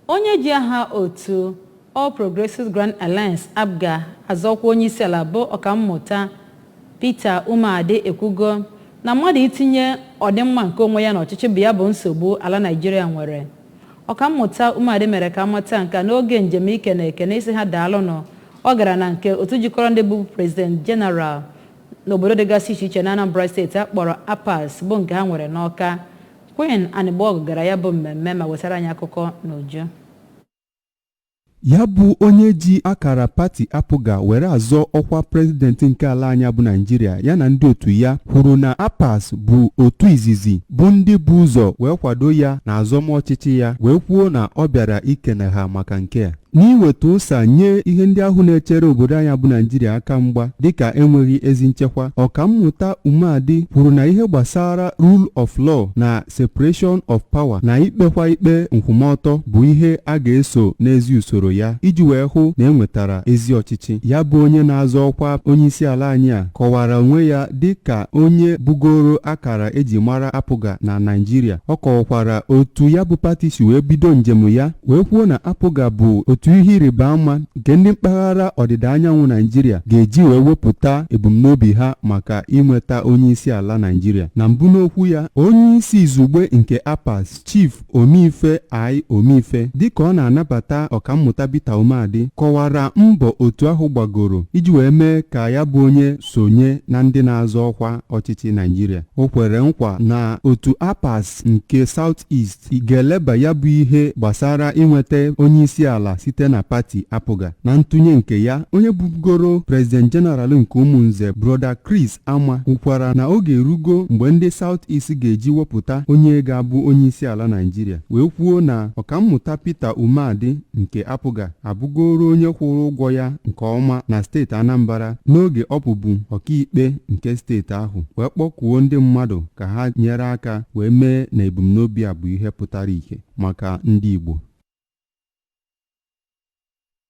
Onye ji aha otu All Progressives Grand Alliance, APGA, azọkwa onyeisiala bụ Ọkammụta Peter Umeadị ekwugo na mmadụ itinye ọdịmma nke onwe ya n'ọchịchị bụ ya bụ nsogbu ala Naịjirịa nwere. Ọkammụta Umeadị mere ka amata nke a n'oge njem ike na ekene isi ha daalụnụ ọ gara na nke otu jikọrọ ndị bụ President General n'obodo dịgasị iche iche na Anambra Steeti a kpọrọ APAS, bụ nke ha nwere n'Ọka. Queen Anịgbọgụ gara ya bụ mmemme ma wetara anyị akụkọ n'uju. Ya bụ onye ji akara pati APGA were azọ ọkwa prezidenti nke ala anyị bụ Naijiria, ya na ndị otu ya kwuru na APAS bụ otu izizi bụ ndị bụ ụzọ wee kwado ya na azọmọchịchị ya, wee kwuo na ọ bịara ikene ha maka nke a. N'iweta ụsa nye ihe ndị ahụ na-echere obodo anyị bụ Naijiria aka mgba, dịka enweghị ezi nchekwa, Ọkammụta Umeadị kwuru na ihe gbasara rule of law na separation of power na ikpekwa ikpe nkwụmọtọ bụ ihe a ga-eso n'ezi usoro ya iji wee hụ na enwetara ezi ọchịchị. Ya bụ onye na-azọ ọkwa onye isi ala anyị a kọwara onwe ya dịka onye bugoro akara eji mara APGA na Naijiria. Ọ kọwakwara otu ya bụ pati si wee bido njem ya, wee kwuo na APGA bụ otu ihe ịrịba ama nke ndị mpaghara ọdịda anyanwụ Naijiria ga-eji wee wepụta ebumnobi ha maka inweta onye isi ala Naijiria. Na mbụ n'okwu ya, onye isi izugbe nke APAS, Chief Omife I Omife, dịka ọ na-anabata Ọkammụta Peter Umeadị, kọwara mbọ otu ahụ gbagoro iji wee mee ka ya bụ onye sonye na ndị na-azọ ọkwa ọchịchị Naijiria. O kwere nkwa na otu APAS nke South East ga-eleba ya bụ ihe gbasara inweta onye isi ala site na pati APGA. Na ntụnye nke ya, onye bugoro President General nke Ụmụnze, Brother Chris Ama, kwukwara na oge erugo mgbe ndị South East ga-eji wepụta onye ga-abụ onye isi ala Naijiria, wee kwuo na Ọkammụta Peter Umeadị nke APGA abụgoro onye kwụrụ ụgwọ ya nke ọma na steeti Anambra n'oge ọ bụbu ọkaikpe nke steeti ahụ, wee kpọkuo ndị mmadụ ka ha nyere aka wee mee na ebumnobi a bụ ihe pụtara ìhè maka ndị Igbo.